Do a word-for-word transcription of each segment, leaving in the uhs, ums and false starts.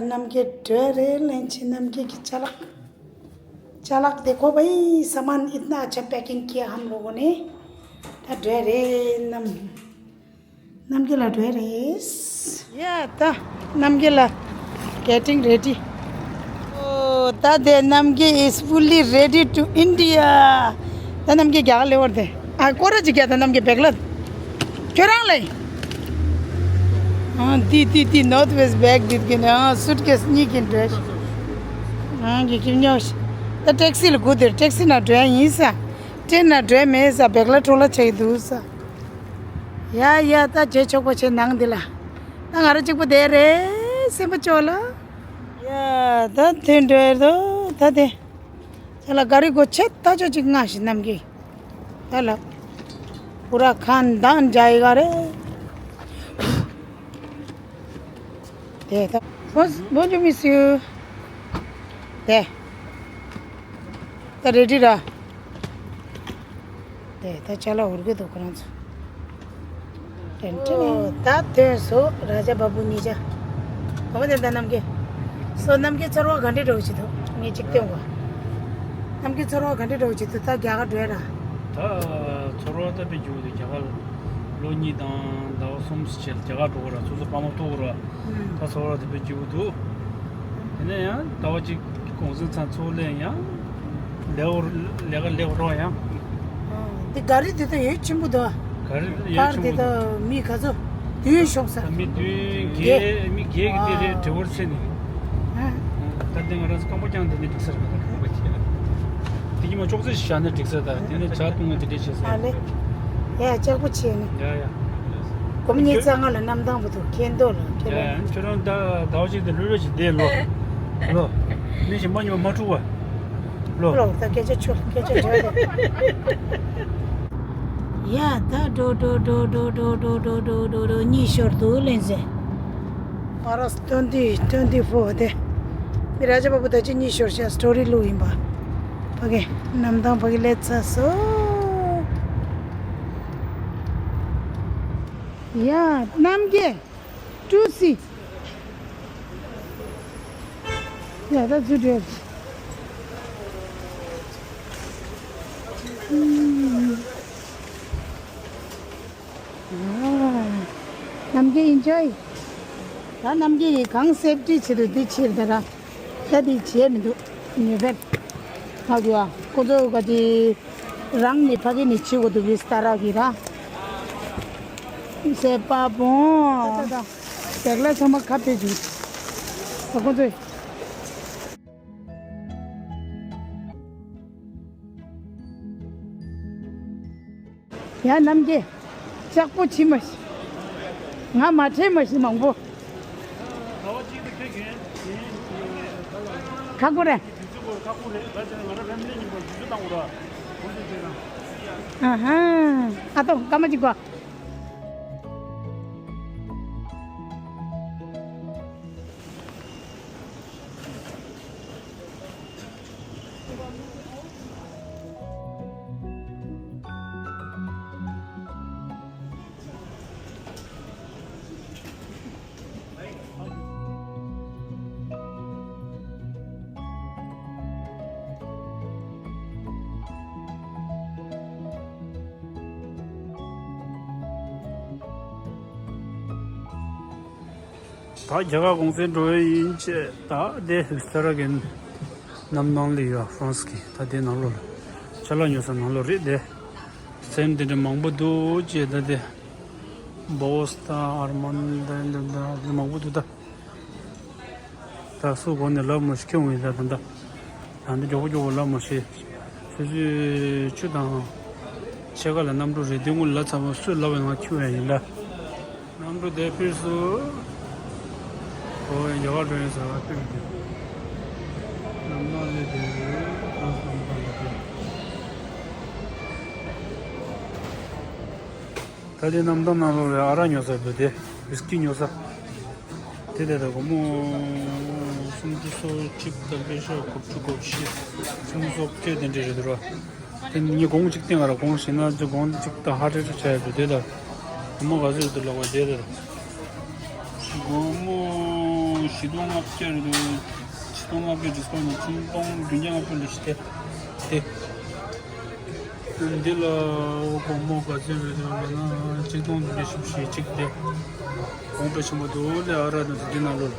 རྣམ་རྒྱལ་འགྲོ་རེད། ལན་ཆེ་རྣམ་རྒྱལ་གྱི་ཅ་ལག་ཅ་ལག་देखो भाई, सामान इतना अच्छा पैकिंग किया हम लोगों ने। ད་འགྲོ་རེད་རྣམ། རྣམ་རྒྱལ་ལ་འགྲོ་རེད། ཡ་ད་རྣམ་རྒྱལ་ལ་getting ready. ཨོ་ད་དེ་རྣམ་རྒྱལ is fully ready to India. ད་རྣམ་རྒྱལ་རྒྱ་གར་སླེབས་པ་རེད་དེ། ཨ་སྐོར་ར་ཅིག་རྒྱག་ད་རྣམ་རྒྱལ་བེག་ལ། ཁྱོད་རང་ལ། ཨ་དེ་དེ་དེ་North West bag འདི་གི་ནི་ཨ་སུཊ་ཀེས་གཉིས་ཀྱི་འགྲོ་ཤི། ཨ་གི་ཁྱིམ་ཉོ་ཤི། ད་ཊེག་སི་ལ་སྒུག་དེར་ཊེག་སི་ནང་འགྲོ་ཡ་ཡིན་ས། ཊེན་ནང་འགྲོ་ཡ་མེད་ས། བེག་ལ་འཕྲོ་བརླག་ཆགས་ཀྱི་འདུག་ས། ཡ་ཡ་ད་རྗེས་ཆོག་པ་བྱེད་ནང་འདི་ལ། ད་ང་རང་གཅིག་པུ་བསྡད་རེད་སེམས་པ་སྐྱོ་ལ། ཡ་ད་དེ་འགྲོ་ཡ་དོ་ད་དེ། ཅ་ལག་ག་རེ་དགོས་ཆེད་ལྟ་ཅོག་ཅིག་མངགས་ཤིག་རྣམ་རྒྱལ། ད་ལ། पूरा खानदान जाएगा रे। དེ་ད། Bonjour, bonjour, monsieur. དེ། ད་རེ་ཌི་ར། དེ་ད་ཅ་ལག་འུར་གི་འདུག་ཁོ་རང་ཚོ། ཏན་ཏན། ད་ཐོན་སོང་རཱ་ཇ་བ་བུ་གཉིས་ཆ། གོ་བ་དེ་ད་རྣམ་རྒྱལ། སོ་རྣམ་རྒྱལ་ཚོར་བ་ག་འདྲ་འདྲ་བོ་ཞིག་འདུག་ངས་ཅིག་སྟོན་གོ། རྣམ་རྒྱལ་ཚོར་བ་ག་འདྲ་འདྲ་བོ་ཞིག་འདུག་ད་རྒྱ་གར་འགྲོ་ཡ་ར། ད་ཚོར་བ་ད་དཔེ་སྐྱིད་པོ་འདུག་རྒྱ་གར་ལོ་གཉིས་དང་ཟླ་བ་གསུམ་ཙམ་བྱས་རྒྱ་གར་འགྲོ་གོ་ར་སོ་སོ་ཕ་མ་ཐུག་གོ་ར། ད་ཚོར་བ་དེ་དཔེ་སྐྱིད་པོ་འདུག་དེ་ནས་ཡང་ཟླ་བ་གཅིག་གུང་སེང་ཚང་ཚུར་ལེན་ཡང་། ལེའོ་ལས་ཀ་ལེའོ་རོ་ཡང་། འདི་ག་རེ་འདི་ད་ཡོད་ཆེན་པོ་འདུག་ག་རེ་ཡོད་ཆེན་པོ་འདུག་མི་ག་ཚོད་བདུན་ཤོག་ས། མི་བདུན་བརྒྱད་མི་བརྒྱད་ཀྱི་དེ་རེད་དྲི་བར་ཆེ་ནི། ད་ལྟ་ང་རང་ཚོ་སྐམ་པོ་རྐྱང་དེ་ནི་འགྲིག་ས་རེད་མ་གཏོགས་ཁང་པ་ཆེ་ལ། དེ་གི་མ་ཅོག་ཙེ་ཞིག་བཞག་ན་འགྲིག་ས་ད་དེ་ནི་ཇ་བཏུང་ན་དེ་འདྲས་བྱེད་ས་ཨ་ལེ། ཡ་ལྕགས་པོ་ཆེ་ནི། ཡ་ཡ། སྒོར་མོ་ཉི་ཤུ་རྩ་ལྔ་ལ་གནམ་ཐང་བུ་ཐུག་ཁེན་ཏོ་ལ་ཁེ་ལོ། ཁྱོད་རང་ད་ཟླ་བ་གཅིག་དེ་ལྷོད་ལྷོད་ཅིག་བསྡད་ལོ། ལོ། མི་ཞིག་མ་ཉོ་མ་འཁྲུག་པ། ལོ། ལོ་ད་སྐད་ཆ་ཆོ་སྐད་ཆ་ཆོ་ཡ་ད་འགྲོ་འགྲོ་འགྲོ་འགྲོ་འགྲོ་གཉིད་ཤོར་འདུག་ལན་ཟེར། ཨ་ར་ཊོན་ཊི་ཊོན་ཊི་ཕོར་དེ། མི་ར་ཇ་བ་བུ་ད་ཅི་གཉིད་ཤོར་ཤག་སི་ཊོ་རི་ལུ་ཡིན་པ། ཕ་གི་གནམ་ཐང་ཕ་གི་ལས་ཚ་སོ། ཡ་རྣམ་རྒྱལ། ཀྲུ་སི། ཡ་ད་ཚུར་འགྲོ། རྣམ་རྒྱལ་ཨིན་ཇོའི། ད་རྣམ་རྒྱལ་ཡིས་གང་སེབ་ཊི་བྱེད་དུ་འདི་ཕྱིར་ད་ར། ད་འདི་བྱེད་མི་འདུག་ཉེ་བར། ཧ་གོ་ཨ་ཁོ་ཚོ་ག་དེ། རང་ནི་ཕ་གི་ནི་ཆི་གོ་དུ་བི་སྟ་ར་གི་ར། སེ་པ་བོང་། ད་ད་ད། དེག་ལ་ཚང་མ་ཁ་ཕེ་ཇུ། ད་ཁོ་ཚོས། ཡ་རྣམ་རྒྱལ། ལྕགས་པོ་ཆི་མ་ཤི། ང་མ་ཁྲེལ་མ་ཤི་མང་པོ། ཁ་ཁོ་རེ། ཨ་ཧ། ཨ་ཏོ་ཀ་མ་ཅི་གོ། ད་རྒྱ་གར་གུང་སེང་འགྲོ་ཡི་ཡིན་ཅེས་ད་དེ་ས་ར་གན་གནམ་ཐང་ལ་ཡོད་ཧྥ་རན་སི་གི་ད་དེ་ནང་ལོགས་ལ་ཅ་ལག་ཉོ་ས་ནང་ལོགས་རེད་དེ། སེམས་དེ་འདྲ་མང་པོ་འདུག་ཅེས་ད་དེ་བོ་སི་དང་ཨར་མན་ད་འདི་འདྲ་མང་པོ་འདུག་ད། ད་སུ་གོ་ནས་ལབ་མ་ཤེས་ཁྱོད་ངོས་ད་ད་ད་ད་འདི་མགྱོགས་པོ་མགྱོགས་པོ་ལབ་མ་ཤེས། སོ་སོའི་ཆུ་དང་ཕྱེད་ཀ་ལ་གནམ་གྲུ་རེད་དེ་དངུལ་ལ་ཚ་བ་སུས་ལབ་པའི་ང་ཁྱོད་ཡང་ཡིན་ད། གནམ་གྲུ་དེ་ཕིར་སུ། ཨོ་ཡ་རྒྱ་གར་འགྲོ་ཡིན་ཟེར་བ་ཕིར་དེ། གནམ་ཐང་ལས་དེ་རེད་ད་གནམ་ཐང་ལ་དེ། ད་ལྟའི་གནམ་ཐང་ནང་ལོགས་ལ་ཨ་རག་ཉོ་ས་འདུག་སྟེ། ཝིས་ཀི་ཉོ་ས། དེ་དེ་ད་སྒོར་མོ་སུམ་ཅུ་སོ་གཅིག་དང་པེ་ཤ་དགུ་བཅུ་གོ་བཞི་སུམ་ཅུ་སོ་བརྒྱད་དེ་འདྲ་རེད་འདུག་ར། དེ་ངས་གོང་གཅིག་བསྟན་ག་ར་གོང་བྱས་ན་ཅི་གོང་གཅིག་ད་ཧ་ཏྲ་ཏྲ་ཆ་ཡ་འདུག་དེ་ད། སྒོར་མོ་ག་ཚོད་འདུག་ལབ་པ་དེ་ད། སྒོར་མོ་ བཞི་སྟོང་ལྔ་བརྒྱ་རེད་འདུག་བཞི་སྟོང་ལྔ་བརྒྱ་discount་ནས་ཆིག་སྟོང་བདུན་བརྒྱ་ལྔ་བཅུ་ལ་ཞིག་སྟེ། དེ། འདི་ལ་སྒོར་མོ་ག་ཚོད་རེད་འདུག་ལབ་ན་ཆིག་སྟོང་བདུན་བརྒྱ་བཞི་བཅུ་ཞེ་གཅིག་སྟེ། གོང་འཕེལ་ཆེན་པོ་འདུག་ལས་ཨ་ར་འདུག་འདི་ནང་ལོགས་ལ།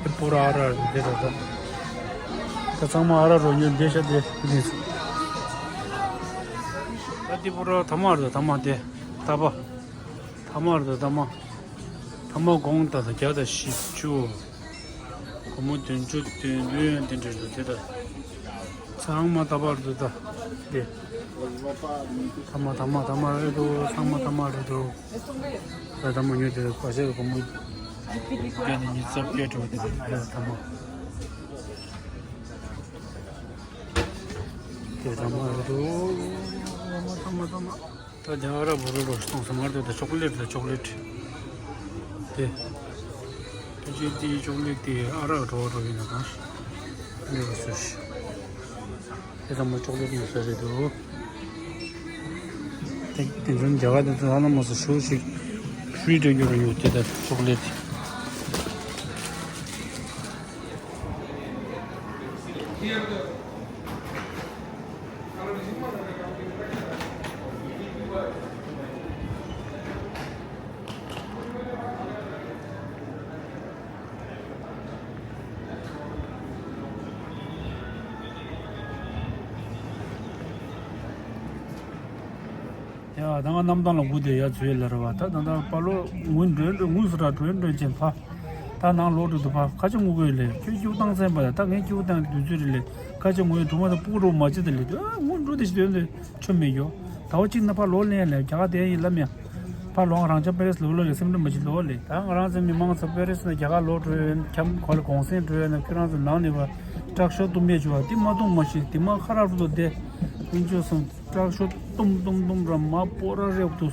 དེ་པོ་ར་ཨ་ར་རེད་འདི་རེད་ད། ད་ཚང་མ་ཨ་ར་རོ་ཉོ་འདི་ཤ་དེ་འདི་ཚོ། ད་དེ་པོ་ར་ཐ་མག་རེད་ད་ཐ་མག་དེ། ད་པ། ཐ་མག་རེད་ད་ཐ་མག་ཐ་མག་གོང་ད་ད་བརྒྱ་དང་བཞི་བཅུ། སྒོར་མོ་བདུན་ཅུ་དོན་བདུན་དེ་འདྲ་རེད་དེ་ད། ཚང་མ་ད་པ་རེད་ད། དེ། ཐ་མག་ཐ་མག་ཐ་མག་རེད་འདུག་ཚང་མ་ཐ་མག་རེད་འདུག་ད་ཐ་མག་ཉོས་དེ་ག་ཤེད་སྒོར་མོ་བརྒྱ་ནས་ཉི་ཤུ་རྩ་བརྒྱད་འགྲོ་དེ་རེད་ད་ཐ་མག་དེ་ཐ་མག་རེད་འདུག་ཐ་མག་ཐ་མག་ཐ་མག་ད་དེ་ཨ་ར་བོ་རོ་རོ་གཏོང་ས་མར་དེ་ད་ཅོག་ལེ་ཊི་ད་ཅོག་ལེ་ཊི་དེ། ད་ཅི་དེའི་ཅོག་ལེ་ཊི་དེ་ཨ་ར་རོ་རོ་ཡིན་ན་གང་ཞིག་ལེ་བ་སུ་ཞིག་དེ་ད་མ་ཅོག་ལེ་ཊི་ཡོད་ས་རེད་འདུག་དེ་དེ་ཚོ་རྒྱ་གར་དེ་ཚོ་ཨ་ན་མ་སུ་ཞུ་ཞིག་ཕི་རི་སྤྲད་རྒྱུ་རུ་ཡོད་དེ་ད་ཅོག་ལེ་ཊི། ཡ་ད་ང་གནམ་ཐང་ལ་སྒུག་བསྡད་ཡ་ཚོད་ལ་རེད་བ། ད་ད་ད་པ་ལོ་ངུ་འགྲོས་འགྲོས་ངུ་སུ་ར་འགྲོས་འགྲོས་ཅན་ཕ། ད་ནང་ལོག་འགྲོ་འདུག་ཕ་ཁ་ཆེ་ངུ་དགོས་ལེ་ཁྱོད་སྐྱུག་བཏང་ཚན་པ་ད་ད་ངས་སྐྱུག་བཏང་གི་དུས་ཚོད་རེད་ལེ་ཁ་ཆེ་ངུ་ཡ་གྲུ་མ་ད་སྤུ་གུ་རོ་མ་ཅི་ད་ལེ་ད་ངུ་འགྲོ་དེ་ཞིག་དོན་དེ་ཆོ་མེད་ཡོ། ད་བ་གཅིག་ན་ཕ་ལོ་ལེན་ལེ་རྒྱ་ག་དེ་ཡིན་ལབ་ཡ། ཕ་ལོ་ང་རང་ཅག་པེ་རེ་སི་ལོ་ལོ་ལེ་སེམས་ཁྲལ་མ་བྱེད་ལོ་ལེ་ད་ང་རང་ཚོ་མི་མང་ཚོ་པེ་རེ་སི་ན་རྒྱ་ག་ལོ་འགྲོ་ཡོད་ཁྱམ་གོ་ལ་གོང་སེང་འགྲོ་ཡོད་ན་ཁྱོད་རང་ཚོ་ནང་ནས་བ་སྐྲག་ཤོར་གཏུམ་མེད་བྱུང་བ་དེ་མ་གཏོང་མ་ཤེས་དེ་མ་ཁ་ར་རུ་དོ་དེ་ཀུན་སྤྱོད་སོང་། སྐྲག་ཤོར་གཏུམ་གཏུམ་གཏུམ་ར་མ་སྤོ་ར་རེབ་ཏུ།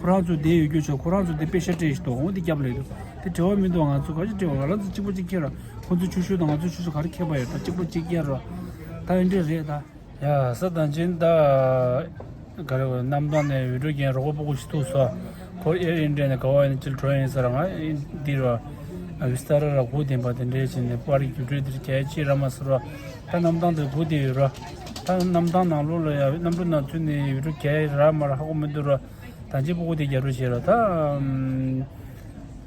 ཁོ་རང་ཚོ་བསྡད་ཡོད་རྒྱུ་ཆོག་ཁོ་རང་ཚོ་དེ་དཔེ་ཤ་སྤྲད་ཤི་ཏོ་འོང་དེ་རྒྱབ་ལས་དུ། དེ་བྲེལ་བ་མི་འདུག་ང་ཚོ་ག་ཅི་བྲེལ་བ་ང་རང་ཚོ་གཅིག་པ་གཅིག་ཁྱེར་ར་ཁོ་ཚོ་ཆུ་ཤོད་དང་ང་ཚོ་ཆུ་ཤོད་ག་རེ་ཁྱད་པར་ཡོད་ད་གཅིག་པ་གཅིག་ཁྱེར་ར། ད་ཡིན་འདྲ་རེད་ད། ཡ་ས་དང་ཅན་ད། ག་རེ་གནམ་ཐང་ནས་འོས་འགྲོ་རྒྱན་རོགས་པ་སྤུ་གུ་ཞིག་ཐུག་སོ། ཁོ་ཨེར་ཨིན་ཌི་ཡ་ནས་ག་བ་ཡིན་ཅིལ་འགྲོ་ཡིན་ས་ར་ང་འདི་ར། ཨ་བི་སྟ་ར་ར་སྒུག་བསྡད་པ་དེ་འདྲའི་བྱས་ནས་པར་གྱི་རྒྱུ་འབྲས་འདིར་གལ་ཆེ་ར་མ་ཟེར་བ། ད་གནམ་ཐང་དུ་སྒུག་བསྡད་ཡོད་ར། ད་གནམ་ཐང་ནང་ལོགས་ལ་ཡ་གནམ་གྲུ་ནང་ཚུད་ནས་ཡོད་རུ་གལ་ར་མ་ར་ཧ་གོ་མི་འདུག་ར། ད་ཅི་སྤུ་གུ་དེ་རྒྱ་རུ་བྱེད་ར་ད།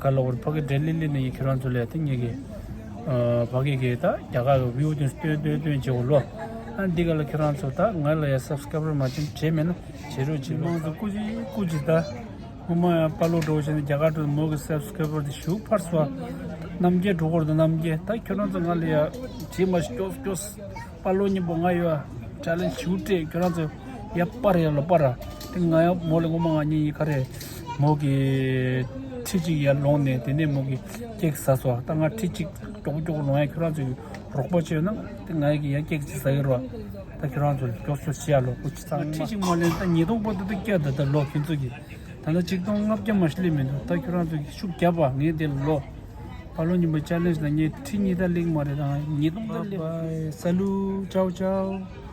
ག་ལ་བར་ཕ་གི་འབྲེལ་ལི་ལི་ནས་ཡི་ཁྱོད་རང་ཚོ་ལས་དེ་ཉེ་གི། ཕ་གི་གི་ད་རྒྱ་གར་གི་བིའུ་དེ་སྟོན་སྟོན་སྟོན་བྱེད་གོ་ལོ། ཨ་འདི་ག་ལ་ཁྱོད་རང་ཚོ་ད་ང་ལ་ཡ་སབ་སི་ཀ་རབ་མ་བྱེད་བྱེད་མེད་ན་བྱེད་རོགས་བྱེད་ལོ། མང་ཚོ་སྐུ་མཁྱེན་སྐུ་མཁྱེན་ད། ངོ་མ་ཡང་དཔའ་ལོ་འགྲོ་བཞིན་རྒྱ་གར་དུ་མོ་གི་སབ་སི་ཀ་རབ་དེ་ཞུགས་ཕར་སོ། རྣམ་རྒྱལ་འགྲོ་སྐོར་དུ་རྣམ་རྒྱལ་ད་ཁྱོད་རང་ཚོ་ང་ལ་ཡ་བྱེད་མ་ཤི་སྐྱོ་སྐྱོ། དཔའ་ལོ་གཉིས་པོ་ང་ཡོད་ཨ། ཅ་ལེན་ཇི་ཞུ་སྤྲད་ཁྱོད་རང་ཚོ་ཡ་པར་ཡ་ལོ་པར་ར། དེ་ང་ཡ་མོ་ལ་ངོ་མ་ང་གཉིས་ཡི་ག་རེ་མོ་གི་ཁྲི་གཅིག་ཡ་ལོང་ནས་དེ་ནས་མོ་གི་ཀེག་ཟ་སོ་ད་ང་ཁྲི་གཅིག་ཀྱོག་ཀྱོག་ལོང་ཡ་ཁྱོད་རང་ཚོ་རོགས་པ་བྱས་ན་དེ་ང་ཡ་གི་ཡ་ཀེག་གཅིག་ཟ་གི་རོ། ད་ཁྱོད་རང་ཚོ་ཀྱོག་ཀྱོག་བྱེད་ཡ་ལོ་སྐུ་ཅི་ཚང་ཁྲི་གཅིག་མ་ལེན་ད་ཉིས་སྟོང་པོ་ད་ད་སྐྱ་ད་ད་ལོ་ཁྱོད་ཚོ་གི་ད་ལྟ་ཆིག་སྟོང་ལྔ་བརྒྱ་མ་ཤི་ལེ་མི་འདུག་ད་ཁྱོད་རང་ཚོ་གི་ཤུགས་རྒྱབ་པ་ངས་དེ་ལོ། ཨ་ལོ་ཉིན་པ་ཅ་ལེན་ལ་ངས་ཁྲི་གཉིས་ད་ལེགས་མ་རེད་དང་ཉིས་སྟོང་ད་ལེགས། Bye bye. Salut. Ciao ciao.